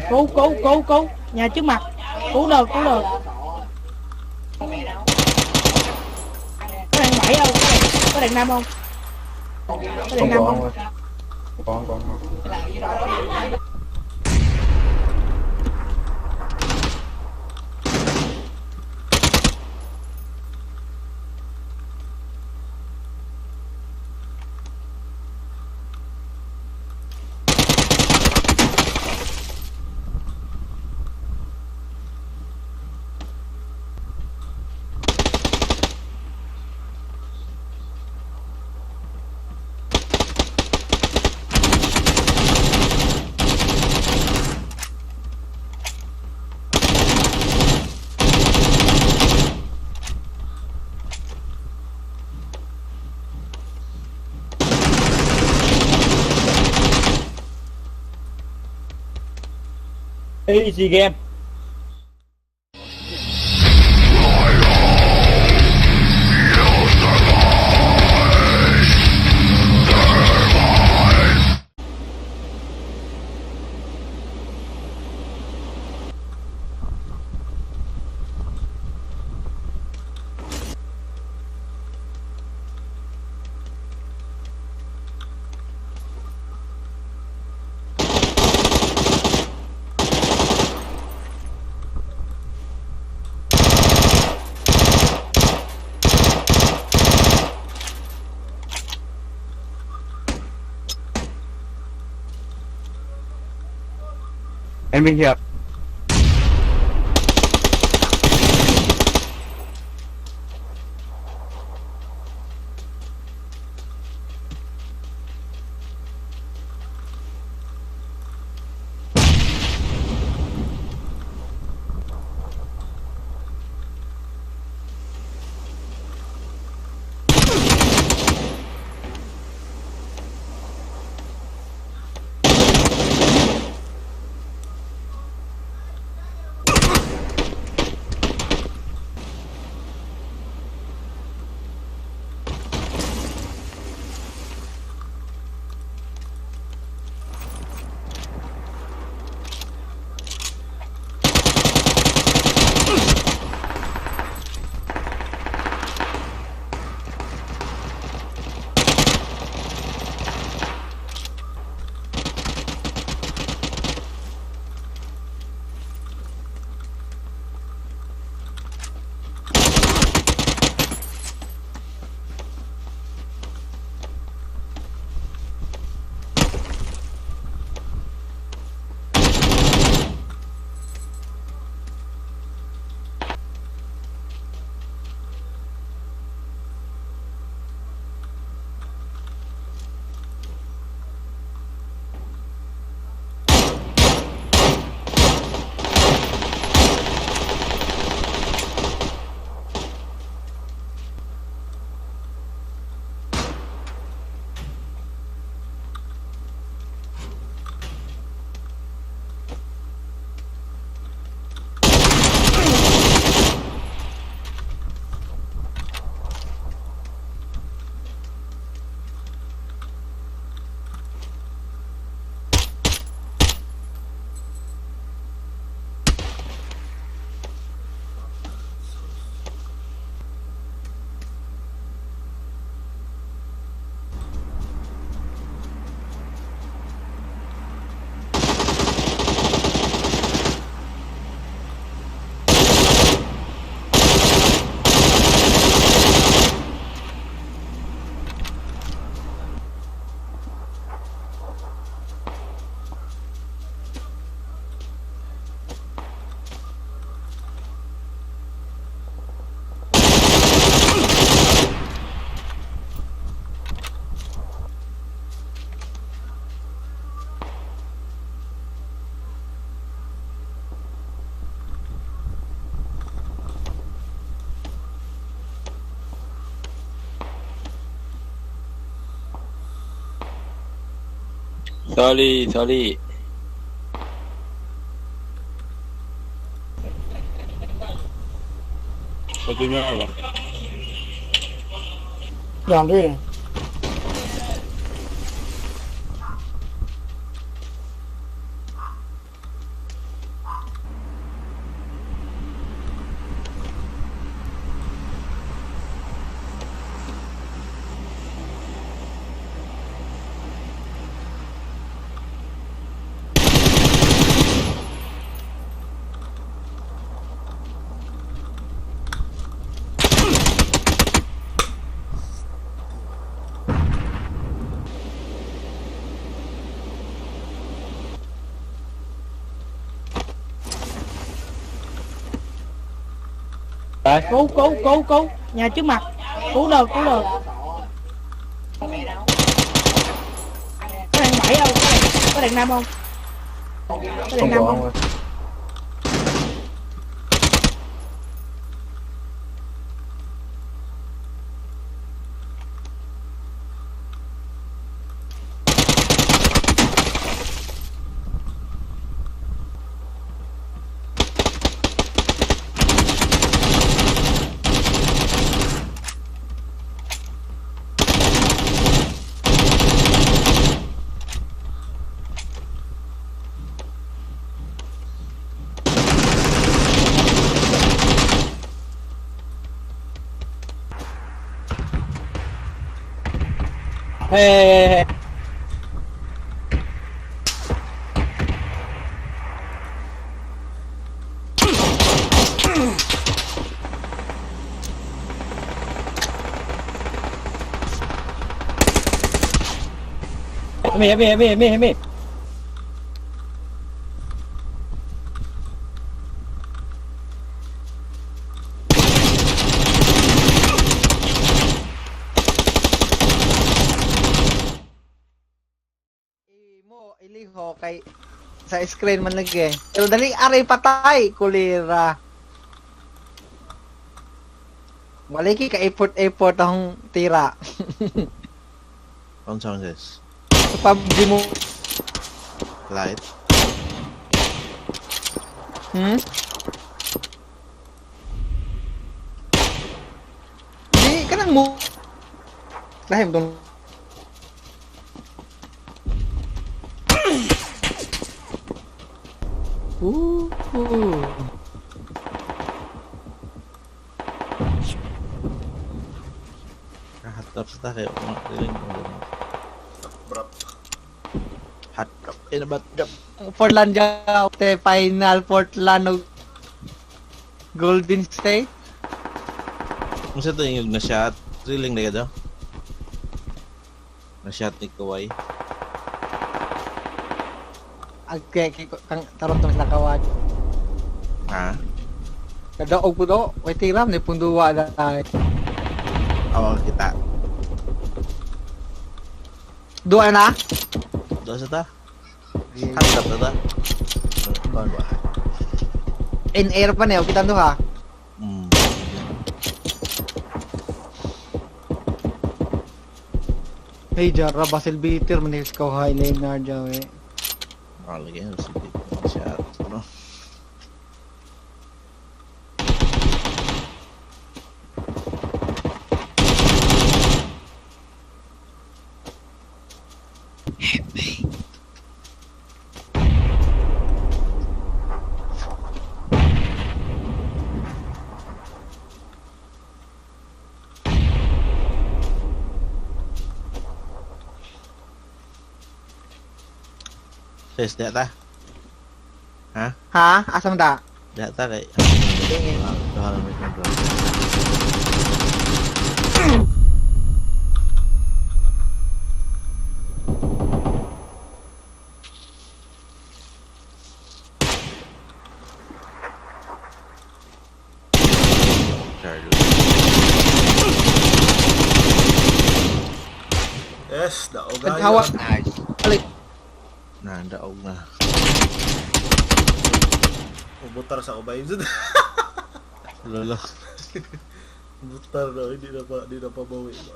Cứu cứu cứu cứu, nhà trước mặt. Cứu được, cứu được. Có đạn 7 không? Có đạn 5 không? Có đạn Không 5 có không? không ơi. Không có, không có. Easy game. Enemy here. Sorry, sorry. 我对面吧。两队人。Rồi. Cứu cứu cứu cứu. Nhà trước mặt. Cứu được, cứu được. Có đạn bảy không? Có đạn năm không? Có đạn Không năm có không? ông ơi. Hey, hey, hey. Help me, help me, help me, help me. Mo iliho kay sa screen man lagi. Pero dali aray patay kulira. Walay ki ka effort effort akong tira. Ang sound is Sa PUBG mo. Light. Hmm? Di kanang mo. Lahim dong. Ooh. Hot drop sa tayo. Drop. Hot drop. Eh, na drop. Portland jaw, te final Portland og Golden State. Kung sa ito yung na-shot, thrilling na daw. Na-shot ni Kawhi. Ag kay kang tarot tong sila kawad. Ha? Kadaog po do, way tiram ni punduwa na. Awag kita. Duwa na? Doon sa ta? Hot drop na ta? Kawan ba? In air pa niyo, kita duha. Hmm. Hey, Jara, Basil Bitter, manis ko hi Leonard jaw eh. Nakalagay na si Big shot. Ano? Sis, di ta? Ha? Asa man ta? Di ta kay... Duha na may control. Charlie. Yes, daog Taghawa. ayo. Na, daog na. Ubutar sa ubay. Lolo. Butar daw, hindi na pa bawi ba.